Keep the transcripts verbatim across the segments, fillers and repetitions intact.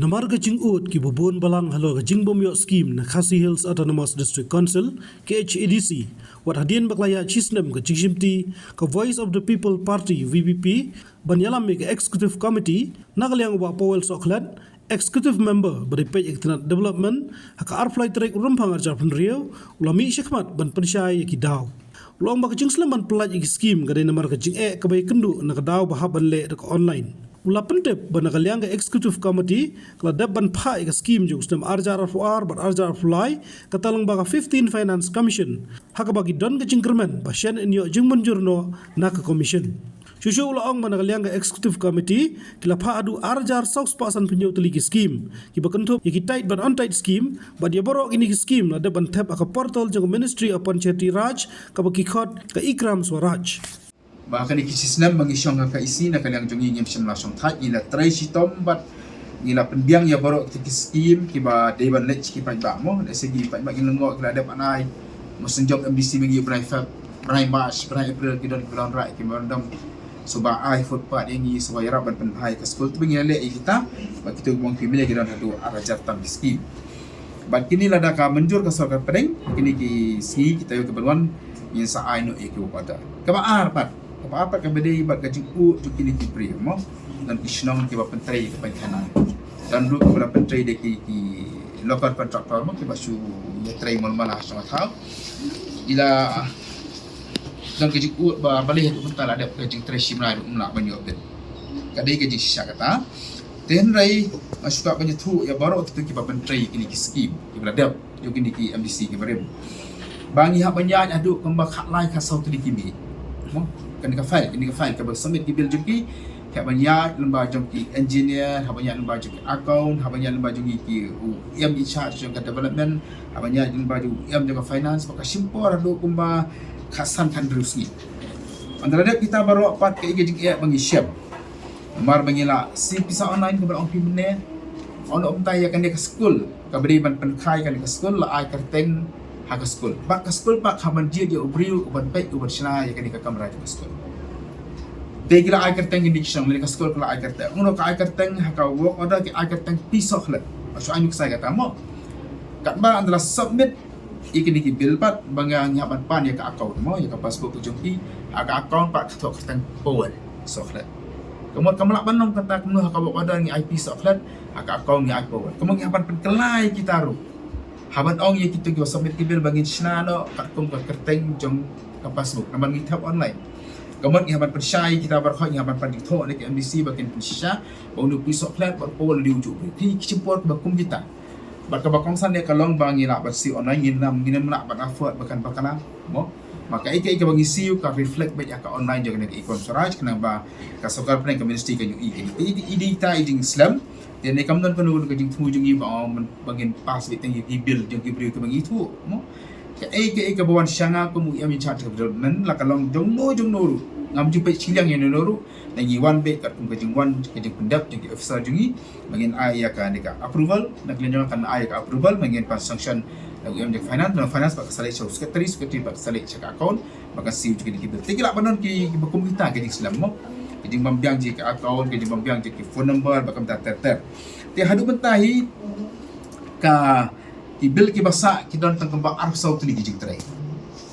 Namar ka jingud kiba bun balang halor ka jingbym ïoh skim na Khasi Hills Autonomous District Council, K H A D C, wat hadien ba ka la ïaid shi snem ka jingshimti ka Voice of the People Party, V P P, ban ïalam ïa ka Executive Committee, na ka liang u Bah Powell Sohkhlet, Executive Member ba dei peit ïa ka tnat Development, ha ka arphew lai tarik u Rymphang arhajar arphew hynriew, u la mih shakhmat ban pynshai ïa ki daw. U la ong ba ka jingslem ban pyllait ïa ki skim ka dei namar ka jingeh kaba ïakynduh na ka daw ba hap ban leh da ka online. U la pyntip ba na ka liang ka Executive Committee ka la dep ban phah ïa ka skim jong u snem arhajar arphew ar bad arhajar arphew lai, kata lyngba ka fifteen Finance Commission, ha kaba ki don ka jingkyrmen ba shen yn ïoh jingmynjur noh na ka Commission. Shuh shuh u la ong ba na ka liang ka Executive Committee ki la phah haduh arhajar saw spah sanphew hynñiew tylli ki skim, kiba kynthup ïa ki tied bad untied skim, bad ïa baroh kine ki skim la dep ban thep ha ka portal jong ka Ministry of Panchayati Raj, kaba ki khot ka e-Gram Swaraj. Ba kane ki shi snem ba ngi shong ha ka E C, na ka liang jong ngi ngim shym la shong thait, ngi la trei shitom bad ngi la pynbiang ïa baroh kita ki skim kiba dei ban leit sha ki paidbah mo. Lehse ki paidbah ki lyngngoh ki la dep ban ai, mo, shen jong M D C ba ngi, bnai Feb, bnai March, bnai April ki don kiba la wanrah, kiba la dom. Shuh ba ai footpath ïa ngi, shuh ba ïarap ban pynbha ïa ka skul, te ba ngi la leh ïa kita, ba kito ki bong ki mlei ki don haduh arhajar tam ki skim. Bad kine lada ka mynjur ka sorkar pdeng, kine ki sngi kita ïoh ki ban wan, ngin sa ai noh ïa ki work order. Kaba ar pat, kaba ar pat kaba dei bad ka jingud jong kine ki briew mo. Don ki shnong kiba pyntrei ïa ka paid khana. Don ruh kiba la pyntrei da ki, ki local contractor mo, kiba shu ïatrei mala mala ha shnong ha thaw. Ki la don ka jingud ba balei haduh mynta la dep ka jingtrei shim rai ruh ym lah ban ïoh bill. Ka dei ka jingshisha kata. Te hynrei nga shu kwah ban ïathuh ïa baroh kito kiba pyntrei kine ki skim kiba la dep, ïa kine ki M D C kiba rim, ba ngi hap ban ïaid haduh kumba khatlai khatsaw tylli ki miet. Mo, kane ka file, kane ka file kaba submit ki bill jong ki, hap ban ïaid lyngba jong ki engineer, hap ban ïaid lyngba jong ki account, hap ban ïaid lyngba jong ki, ki, u em in charge jong ka development, hap ban ïaid lyngba jong u em jong ka finance, ba ka shim por haduh kumba khatsan khathynriew sngi. Ynda la dep kita baroh pat, kaei ka jingeh ba ngi shem? Namar ba ngi la siew pisa online kaba la ong phi mynne. Ong ym tang ïa kane ka skul, kaba dei ban pynkhie kane ka skul, la ai kyrteng ha ka skul. Bad ka skul pat kam jied ïa u briew uban peit, uban shna ïa kane ka kamra jong ka skul. Te ki la ai kyrteng, kine ki shnong, kane ka skul ka la ai kyrteng. Uno ka ai kyrteng ha ka work order, ki ai kyrteng P Sohkhlet. Ba shu ai nuksa kata mo. Katba ynda la submit ïa kine ki bill pat, ba nga, ngi hap ban pan ïa ka account mo, ïa ka passbook ka jong ki, ha ka account pat ka thoh kyrteng Powell Sohkhlet. Ka mut kam lah ban long kata kumno, ha ka work order ngi ai P Sohkhlet, ha ka account ngi ai Powell. Ka mut ngi hap ban pynkylla ïa kita ruh. Hap ban ong ïa kito kiba submit ki bill ba ngin shna noh katkum ka kyrteng jong ka passbook, namar ngi thep online. Ka mut ngi hap ban pynshai ïa kita baroh, ngi hap ban pan jingthoh na ki M D C ba kin pynshisha ba uno u P Sohkhlet bad u Powell u dei ujuh u briew. Te ki shim por kiba kum kita. Bad kaba kongsan ïa ka long ba ngi lah ban siew online, ngim, ngim lah ban afford ba kan bakla mo. Ba kaei kaei kaba ngi siew ka reflect beit ïa ka online jong kane ka e-Gram Swaraj, khnang ba ka sorkar pdeng, ka ministry kan ïohi. Te i dei, i dei ita i jingslem. Te ne kam don kano kano ka jingthmu jong ngi ba, ba ngin pass beit tang ïa ki bill jong ki briew kiba ngi thuh mo. Kaei kaei kaba wan sha nga kum u em in charge ka development, la ka long jong no jong no ruh, ngam ju peit shiliang ïa no no ruh. Ngi wan beit katkum ka jingwan, ka jingpyndep jong ki officer jong ngi ba ngin ai ïa kane ka approval. Na ka liang jong nga kan ai ïa ka approval, ba ngin pan sanction na u em jong finance, na finance pat ka sa leit sha u secretary, secretary pat ka sa leit sha ka account, ba kan siew jong kine ki bill. Te ki lah ban don ki, kiba kum kita ka jingslem mo. Ka jingbym biang jong ki account, ka jingbym biang jong ki phone number, bad kumta ter ter. Te haduh mynta hi ka, ki bill kiba sah ki don tang kumba arphew saw tylli ki jingtrei.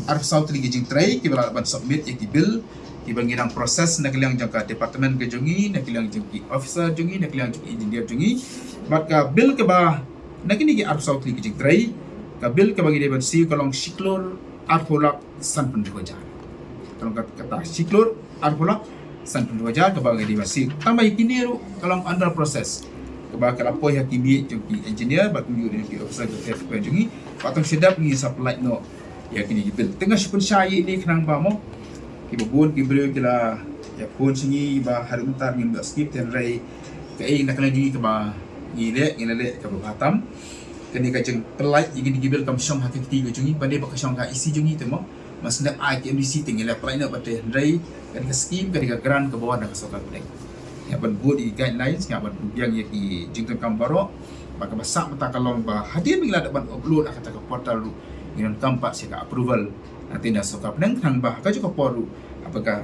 Arphew saw tylli ki jingtrei kiba lah ban submit ïa ki bill kiba ngi dang process na ka liang jong ka department ka jong ngi, na ka liang jong ki officer jong ngi, na ka liang jong ki engineer jong ngi. Bad ka bill kaba na kine ki arphew saw tylli ki jingtrei, ka bill kaba ngi dei ban siew ka long shi klur arphew lak sanphew hynriew hajar. Ka long kat-, kata shi klur arphew lak sanphew hynriew hajar kaba ngi dei ban siew. Tang ba ïa kine ruh ka long under process, kaba ka la poi ha ki miej jong ki engineer bad kumjuh ruh ki officer ka F P jong ngi. Ba tang shu dep ngi sa pyllait noh ïa kine ki bill. Te nga shu pynshai ïa ine khnang ba mo, kiba bun ki briew ki la ïa phone sha ngi ba haduh mynta ngim ïoh skim, te hynrei kaei na ka liang jong ngi kaba ngi leh, ngi la leh kaba bha tam. Kane ka jingpyllait ïa kine ki bill kam shong ha ka kti ka jong ngi, ba dei ba ka shong ha E C jong ngi te mo. Mas nep ai ki M D C te ngi la pyllait noh bad te, hynrei kane ka skim, kane ka grant kaba wan na ka sorkar pdeng. Ngi hap ban bud ïa ki guidelines, ngi hap ban pynbiang ïa ki jingdonkam baroh. Bad kaba sah mynta ka long ba hadien ba ngi la dep ban upload ha kata ka portal ruh, ngi donkam pat sha ka approval na tynrai sorkar pdeng, khnang ba ha kajuh ka por ruh haba ka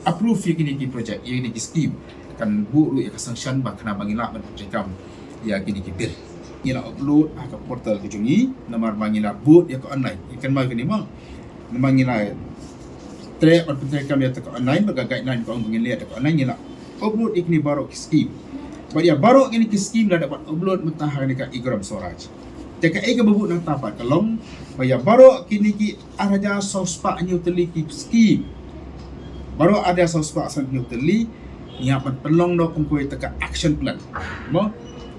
approve ïa kine ki project, ïa kine ki skim, kan buh ruh ïa ka sanction ba khnang ba ngi lah ban pyntrei kam ïa kine ki bill. Ngi la upload ha ka portal ka jong ngi, namar ba ngi la bud ïa ka online. Ïa kane ma kane ma. Namar ngi la trei ban pyntreikam ïa ka online, bad ka guideline ka ong ba ngin leh ïa ka online, ngi la upload ïa kine baroh ki scheme. Bad ïa baroh kine ki scheme la dep ban upload mynta ha kane ka e-Gram Swaraj. Te kaei kaba bud nangta pat ka long ba ïa baroh kine ki ar hajar saw spah hynñiew tylli ki scheme, baroh ar hajar saw spah san hynñiew tylli, ngi hap ban pynlong noh kum kawei ta ka action plan. Mo?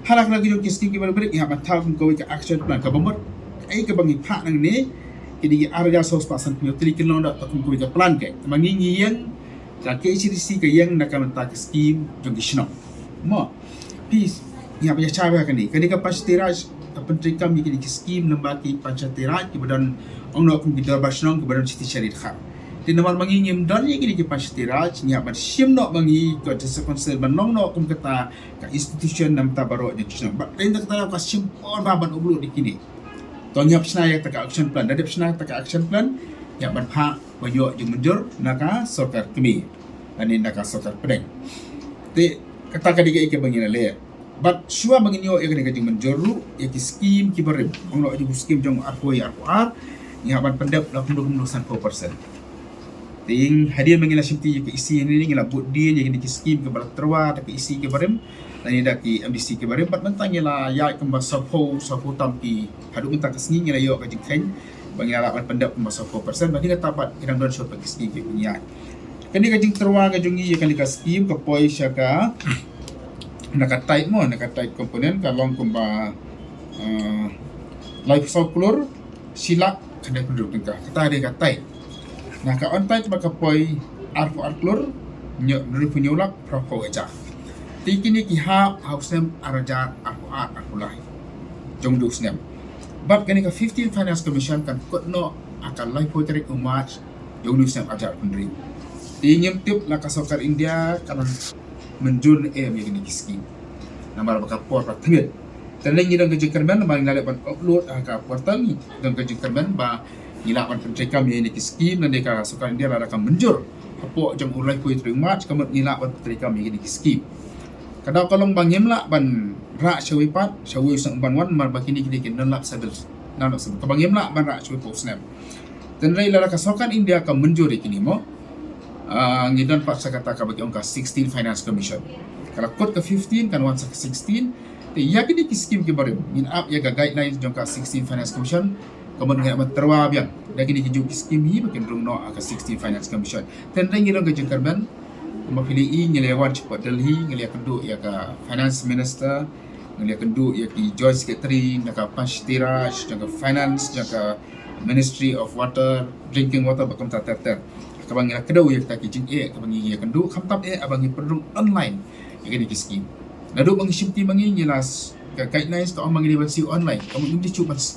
Ha la ka la ki jong ki scheme kiba rit, ngi hap ban thaw kum kawei ka action plan. Kaba mut, kaei kaba ngi phah nangne, kine ki ar hajar saw spah san hynñiew tylli kin long da kum kawei ka plan. Kaei ma ngi, ngi ïeng, ka K H A D C ka ïeng na ka bynta ka scheme jong ki shnong. Mo? Phi, ngi hap ban ïa shai ba kane, kane ka Panchayati Raj ka pyntreikam ïa kine ki scheme lyngba ki Panchayati Raj kiba don, ong noh kum ki dorbar shnong kiba don shi tylli shi hajar dkhar. Te namar ma ngi ngim don ïa kine ki Panchayati Raj, ngi hap ban shim noh ma ngi ko District Council ban long noh kum kata ka institution na bynta baroh jong ki shnong. Bad dei na kata ka shim por ba ban upload ïa kine. To ngi hap shna ïa kata ka action plan. Da dep shna kata ka action plan, ngi hap ban phah ba ïoh jingmynjur na ka sorkar kmie lane na ka sorkar pdeng. Te kata ka dei kaei kaba ngi la leh. Bad shuwa ba ngin ïoh ïa kane ka jingmynjur ruh ïa ki scheme kiba rim, ong noh ïa ki scheme jong arphew wei arphew ar, ngi hap ban pyndep la kumno kumno sanphew percent. Te hadien ba ngi la shimti ïa ka E C hangne, ngi la bud dien ïa kine ki scheme kiba la tyrwa da ka E C kiba rim lane da ki M D C kiba rim. Bad mynta ngi la ïaid kumba sawphew, sawphew tam ki, haduh mynta ka sngi ngi la ïoh ka jingkheiñ ba ngi la lah ban pyndep kumba sawphew percent. Bad ngi la tap bad ki dang don shuh pat ki scheme kiba ngi ïaid. Kane ka jingtyrwa ka jong ngi ïa kane ka scheme ka poi sha ka, na ka tithe mo, na ka tithe component ka long kumba, eh, laiphew saw klur shi lak khyndai phew hynriew tyngka. Kata dei ka tithe. Na ka untithe ba ka poi arphew ar klur hynñiew, hynriewphew hynñiew lak phraphew hajar. Te kine ki hap ha u snem ar hajar arphew ar arphew lai jong u snem. Bad kane ka fifteen Finance Commission kan kut noh ha ka laiphew tarik u March jong u snem ar hajar arphew hynriew. Te ngim tip la ka sorkar India ka nang mynjur ne em ïa kine ki scheme. Namar ba ka por ka thmiat. Te ngi don ka jingkyrmen ba ngi la leh ban upload ha ka portal, ngi don ka jingkyrmen ba ngi lah ban pyntreikam ïa kine ki scheme, lane ka sorkar India lada ka mynjur hapoh jong u laiphew tarik March, ka mut ngi lah ban pyntreikam ïa kine ki scheme. Ka daw ka long ba ngim lah ban rah shawei pat, shawei u snem ban wan, namar ba kine ki dei ki non lapsable, non lapsable. Kaba ngim lah ban rah shawei pat u snem. Hynrei lada ka sorkar India ka mynjur ïa kine mo, ah, ngi don pat sa kata kaba ki ong ka sixteen Finance Commission. Ka la kut ka fifteen, kan wan sa ka sixteen. Te ïa kine ki scheme kiba rim, ngin ap ïa ka guidelines jong ka sixteen Finance Commission. Ka mut ngi hap ban tyrwa biang da kine ki juh ki scheme hi ba kin rung noh ha ka sixteen Finance Commission. Hynrei ngi don ka jingkyrmen, kumba phi la ïohi, ngi la wan shapoh Delhi, ngi la ïakynduh ïa ka Finance Minister, ngi la ïakynduh ïa ki Joint Secretary na ka Panchayati Raj, jong ka Finance, jong ka Ministry of Water, Drinking Water, bad kumta ter ter. Kaba ngi la kdew ïa kita ki jingeh kaba ngi ïakynduh, khamtam eh haba ngi pynrung online ïa kine ki scheme. Naduh ba ngi shimti ma ngi, ngi la s-, ka guidelines ka ong ma ngi dei ban siew online. Ka mut ngim dei shuh ban s-,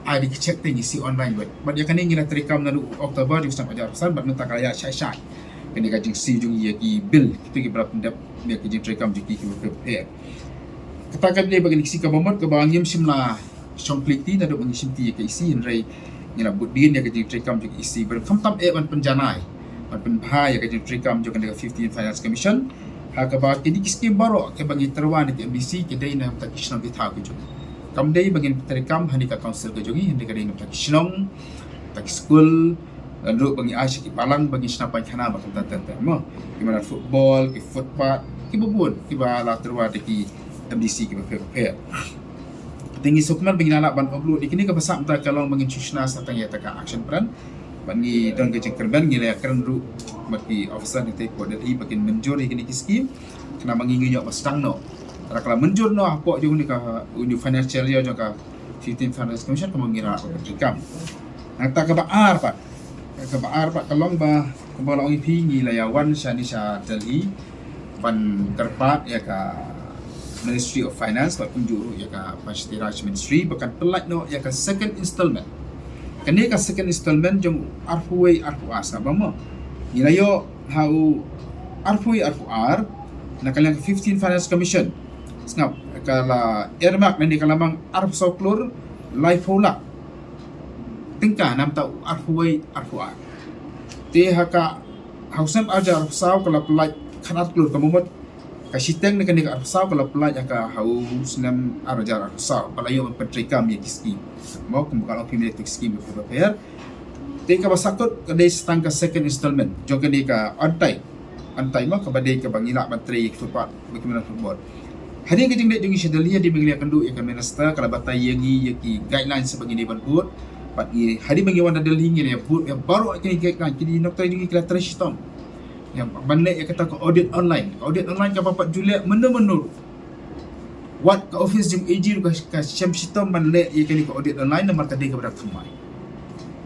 ai da ki cheque, te ngi siew online bad. Bad ïa kane ngi la treikam naduh October jong u snem ar hajar arphew san, bad mynta ka la ïaid shai shai kane ka jingsiew jong ngi ïa ki bill, kito kiba la pyndep ïa ki jingtreikam jong ki kiba pher pher. Kata ka dei ba kane ka E C kaba mut kaba ngim shym la shong klik ti naduh ba ngi shimti ïa ka E C, hynrei ngi la bud dien ïa ka jingtreikam jong ka E C ba khamtam eh ban pynjanai, ban pynbha ïa ka jingtreikam jong kane ka fifteen Finance Commission. Ha kaba kine ki scheme baroh kiba ngi tyrwa na ka M D C ki dei na ka bynta ki shnong ki thaw ki jong ngi. Kam dei ba ngin pyntreikam ha kane ka council ka jong ngi, hynrei ka dei na ka bynta ki shnong, bynta ki skul, lane ruh ba ngi ai sha ki balang ba ngin shna paikhana bad kumta ter ter mo. Ki madan football, ki footpath, kiba bun kiba la tyrwa da ki M D C kiba pher pher. Te ngi sngewkmen ba ngi la lah ban upload ïa kine, kaba sah mynta ka long ba ngin shu shna sa tang ïa kata ka action plan. Bad ngi don ka jingkyrmen, ngi la ïakren ruh bad ki officer na ka tei pdeng ba kin mynjur ïa kine ki scheme. Khnang ba ngi ngin ïoh ba sdang noh. Lada ka la mynjur noh hapoh jong une ka, une u financial year jong ka fifteen Finance Commission, ka mut ngi la lah ban pyntreikam. Nangta kaba ar pat, kaba ar pat ka long ba, kumba la ong ïa phi, ngi la ïa wan shane sha Delhi ban kyrpad ïa ka Ministry of Finance bad kumjuh ruh ïa ka Panchayati Raj Ministry ba kan pyllait noh ïa ka second installment. Kane ka second installment jong u arphew wei arphew ar, sngap bha mo. Ngi la ïoh ha u arphew wei arphew ar na ka liang ka fifteen Finance Commission. Sngap, ka la earmark, lane ka la mang arphew saw klur laiphew lak tyngka na ka bynta u arphew wei arphew ar. Te ha ka, ha u snem ar hajar arphew saw ka la pyllait khatar klur, ka mut Ka shiteng na kane ka arphew saw ka la pynlait ha ka ha u snem ar hajar arphew saw ba la ïoh ban pyntreikam ïa ki skim. Mo, kumba ka long phi mynta ki skim bapher bapher. Te kaba sakut ka dei sa tang ka second installment jong kane ka Untied. Untied mo, kaba dei kaba ngi lah ban trei ïa ki footpath bad ki madan football. Hadien ka jingleit jong ngi sha Delhi, hadien ba ngi la ïakynduh ïa ka minister, ka la batai ïa ngi ïa ki guidelines ba ngin ïa ban bud. Bad ngi, hadien ba ngi wan na Delhi, ngi la ïa bud ïa baroh kine ki guidelines, ki nongtrei jong ngi ki la trei shitom. Ïa ban leh ïa kata ka audit online. Ka audit online kaba pat ju leh mynno mynno ruh. Wat ka office jong AG ruh ka, ka shem shitom ban leh ïa kane ka audit online namar ka dei kaba dang thymmai.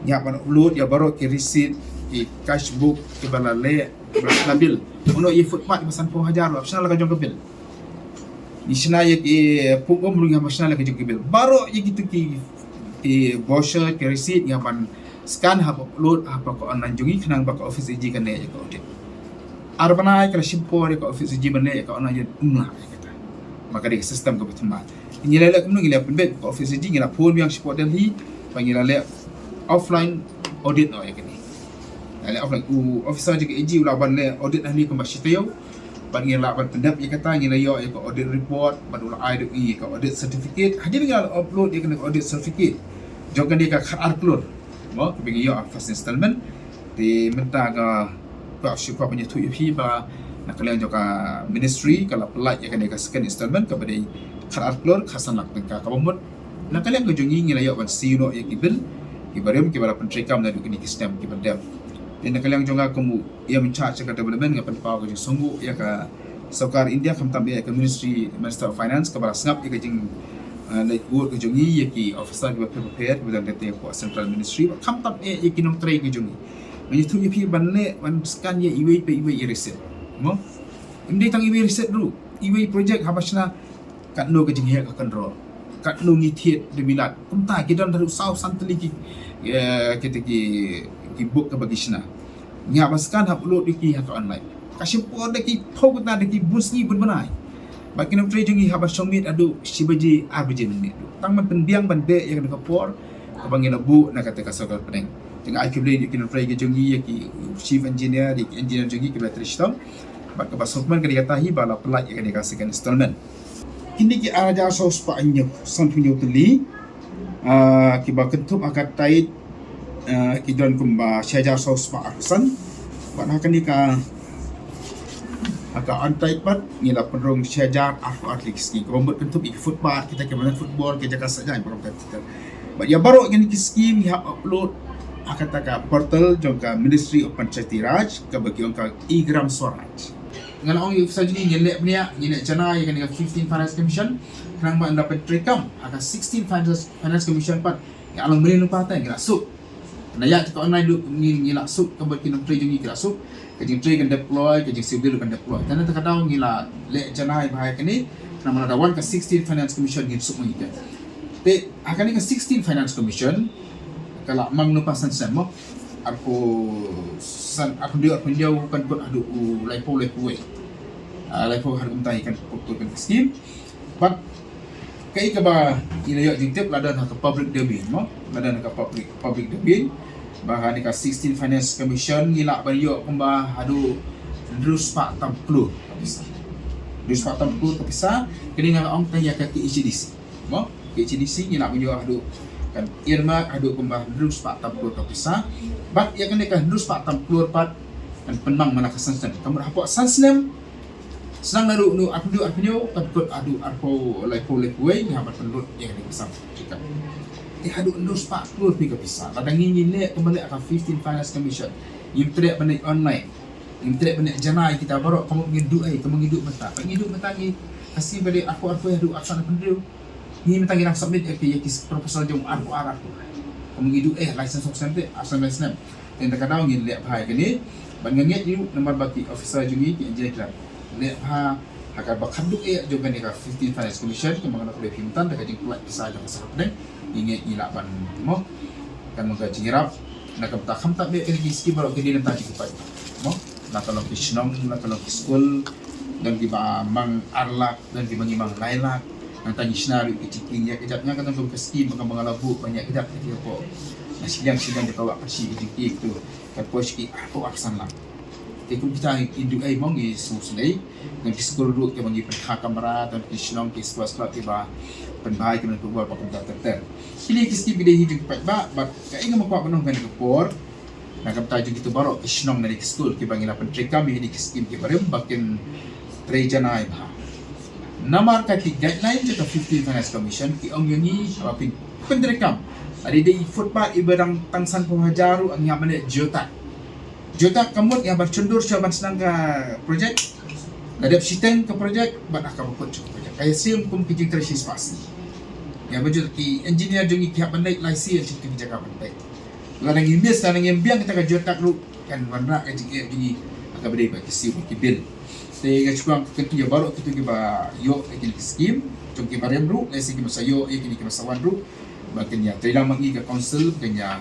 Ïa ban upload ïa baroh ki receipt, ki cash book kiba la leh, kiba la bill. Uno ïa footpath ba sanphew hajar ruh, hap shna la ka jong ka bill. Ngi shna ïa ki pung um ruh ngi hap shna la ka jong ka bill. Baroh ïa kitu ki, ki voucher, ki receipt ngi hap ban scan, hap upload ha ka online jong ngi khnang ba ka office AG kan leh ïa ka audit. Ar bnai ka la shim por ïa ka office AG ban leh ïa ka online, ym lah ïa kata. Namar ka dei ka system kaba thymmai. Ngi la leh kumno, ngi la pynbeit ka office AG, ngi la phone biang shapoh Delhi ba ngi la leh offline audit noh ïa kane. Ngi la leh offline, u officer jong ka AG u lah ban leh audit hangne kumba shi taïew. Bad ngi lah ban pyndep ïa kata, ngi la ïoh ïa ka audit report, bad u la ai da u ïa ka audit certificate. Hadien ngi la upload ïa kane ka audit certificate jong kane ka khatar klur, mo, kaba ngi ïoh ha first installment. Te mynta nga kwah shu kwah ban ïathuh ïa phi ba na ka liang jong ka ministry ka la pynlait ïa kane ka second installment kaba dei khatar klur khatsan lak tyngka, kaba mut na ka liang ka jong ngi ngi la ïoh ban siew noh ïa ki bill kiba rim kiba la pyntreikam naduh kine ki snem kiba dep. Te na ka liang jong nga kum u ïa in charge ka development, nga pynpaw ka jingsngewnguh ïa ka Sorkar India, khamtam ïa ka Ministry, Minister of Finance, kaba la sngap ïa ka jing, eh, leit bud ka jong ngi ïa ki officer kiba pher bapher kiba don ha ka Central Ministry, khamtam ïa, ïa ki nongtrei ka jong ngi. Nga ïathuh ïa phi ban leh, ban scan ïa iwei pa iwei i receipt. Mo? Ym dei tang iwei receipt ruh, iwei project haba shna, katno ka jingheh ka kynroh, katno ngi thied da milad. Kumta ki don haduh saw san tylli ki, eh, kita ki, ki book kaba ki shna. Ngi hap ban scan, hap upload ïa ki ha ka online. Ka shim por da ki phew kynta, da ki bun sngi bun bnai. Bad ki nongtrei jong ngi hap ban shong miet haduh shi baje ar baje mynmiet. Tang ban pynbiang ban beh ïa kane ka por kaba ngi la buh na kata ka sorkar pdeng. Te nga ai khublei ïa ki nongtrei ki jong ngi, ïa ki chief engineer, ïa ki engineer jong ngi kiba la trei shitom. Bad kaba sngewkmen ka dei kata hi ba la pynlait ïa kane ka second installment. Kine ki ar hajar saw spah hynñiew, sanphew hynñiew tylli, ah, kiba kynthup ha ka Untied, ah, ki don kumba shi hajar saw spah arphew san. Bad ha kane ka, ha ka Untied pat ngi la pynrung shi hajar arphew ar tylli ki skim. Kaba mut kynthup ïa ki footpath, kita ki madan football, ki jaka saitjaiñ, baroh kata. Bad ïa baroh kine ki skim ngi hap upload ha kata ka portal jong ka Ministry of Panchayati Raj, kaba ki ong ka e-Gram Swaraj. Nga la ong ïa u officer jong ngi, ngin leh bniah, ngin leh janai ïa kane ka fifteen Finance Commission, khnang ba ynda pyntreikam ha ka sixteen Finance, Finance Commission pat, ngi la long mynnin lypa te ngi la suk. Na ïa ka online ruh ngi, ngi la suk, ka bad ki nongtrei jong ngi ki la suk. Ka jingtrei kan deploy, ka jingsiew bill kan deploy. Te na kata ka daw ngi la leh janai bha ïa kane, khnang ba lada wan ka sixteen Finance Commission ngin suk ma ngi te. Te ha kane ka sixteen Finance Commission ka la mang lypa san snem mo. Arphew san, arphew hynriew, arphew hynriew kan kut haduh u laiphew, laiphew wei. Ah, laiphew haduh kumta hi kan kut, kut kan ka skim. Bad kaei kaba ngi la ïoh jingtip la don ha ka public domain mo, la don ha ka public, public domain. Ba ha kane ka sixteen Finance Commission ngi lah ban ïoh kumba haduh hynriew spah tam klur ka pisa. Hynriew spah tam klur ka pisa, kane nga la ong tang ïa ka KHADC. Mo, KHADC ngi lah ban ïoh haduh, kan earmark haduh kumba hynriew spah tam klur ka pisa. Bad ïa kane ka hynriew spah tam klur pat kan pynmang man la ka san snem. Ka mut hapoh san snem, sdang naduh u arphew hynriew, arphew hynriew, kan kut haduh arphew, laiphew, laiphew wei, ngi hap ban pynlut ïa kane ka pisa. Te haduh hynriew spah klur phi ka pisa. Lada ngi, ngi leh kumba leh ka fifteen Finance Commission, ngim treh ban leit online, ngim treh ban leit janai kita baroh, kumno ngin duh ei, kumno ngin duh mynta. Ba ngi duh mynta ngi, ka skim ba dei arphew, arphew wei haduh arphew san, arphew hynriew. Ngi mynta ngi dang submit ïa ki, ïa ki proposal jong arphew ar, arphew. Kumno ngi duh ei license hok snem te, ar snem lai snem. Te na kata ka daw ngin leh bha ïa kane. Bad nga ngeit ruh namar ba ki officer jong ngi, ki engineer ki la leh bha ha kaba khatduh eh jong kane ka fifteen Finance Commission, kumba nga la kdew phi mynta, da ka jingpynlait pisa jong ka sorkar pdeng, ngi ngeit ngi lah ban mo, kan long ka jingïarap. Na ka bynta khamtam eh kine ki skim baroh ki dei na ka bynta jingpynlait mo. Na ka long ki shnong, na ka long ki skul, don kiba mang ar lak, don kiba ngi mang lai lak. Nangta ngi shna ruh ki jingkieng ïa kjat, nga ka don ka skim ba nga la buh ban ïa kjat ïa ki hapoh na shiliang shiliang jong ka Wah Khasi, ki jingkieng tu kan poi sha ki arphew arphew san lak. Te kum kita ngi duwai mo ngi sngewsynei. Don ki skul ruh kiba ngi pynkha kamra, don ki shnong ki squash club kiba pynbha ïa ki football ba kumta ter ter. Kine ki skim ki dei hi jong ki paidbah, bad kaei nga kwah ban ong ha kane ka por, na ka bynta jong kito baroh ki shnong ne ki skul kiba ngi la pyntreikam ïa kine ki skim kiba rim ba kin trei janai bha. Namar ka ki guideline jong ka fifteenth Finance Commission ki ong ïa ngi ba phin pyntreikam. Lada dei footpath iba dang tang sanphew hajar ruh ngi hap ban leh geotag. Geotag ka mut ngi hap ban shon dur shuwa ban sdang ka projek. La dep shiteng ka projek bad ha kaba kut jong ka projek. Ka ïasyriem kum ki jingtrei shispah sngi. Ngi hap ban jur, ki engineer jong ngi ki hap ban leit lai sien sha kito ki jaka ban peit. Lada ngi miss, lada ngi ym biang kita ka geotag ruh, kan wanrah ka jingeh jong ngi ha kaba dei bad ki siew bad ki bill. Te nga shu kwah kyntu ïa baroh kito kiba ïoh ïa kine ki skim, jong kiba rim ruh, lehse kiba sa ïoh ïa kine kiba sa wan ruh, ba kin ïa treilang ma ngi ka council, kin ïa,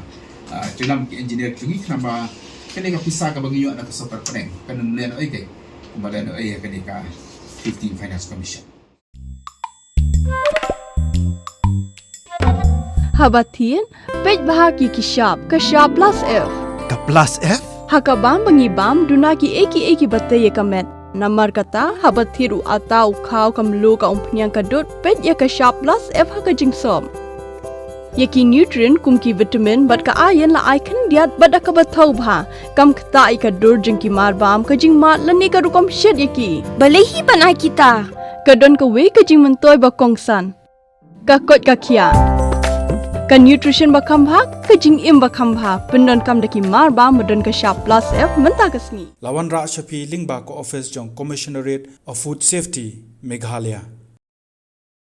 ah, treilang ki engineer jong ngi, khnang ba kane ka pisa kaba ngi ïoh na ka sorkar pdeng kan ym lehnohei, kumba lehnohei ïa kane ka fifteenth Finance Commission. Haba thied, peit bha ki ki shap, ka shap plus F. Ka plus F? Ha ka bam ba ngi bam, duna kiei kiei kiba tei ïa ka met. Namar kata, haba thied u atta, u khaw, ka mluh, ka umphniang, ka dud, peit ïa ka shap plus F ha ka jingsop. Ïa ki nutrient kum ki vitamin bad ka iron la ai khyndiat bad da kaba thaw bha. Kam ktah ïa ka dur jong ki mar bam, ka jingmad lane ka rukom shet ïa ki. Balei hi ban ai kita? Ka don kawei ka jingmyntoi ba kongsan. Ka koit ka khiah. Ka nutrition ba kham bha, ka jingim ba kham bha. Pyndonkam da ki mar bam ba don ka shap plus F mynta ka sngi. La wanrah sha phi lyngba ka office jong Commissionerate of Food Safety, Meghalaya.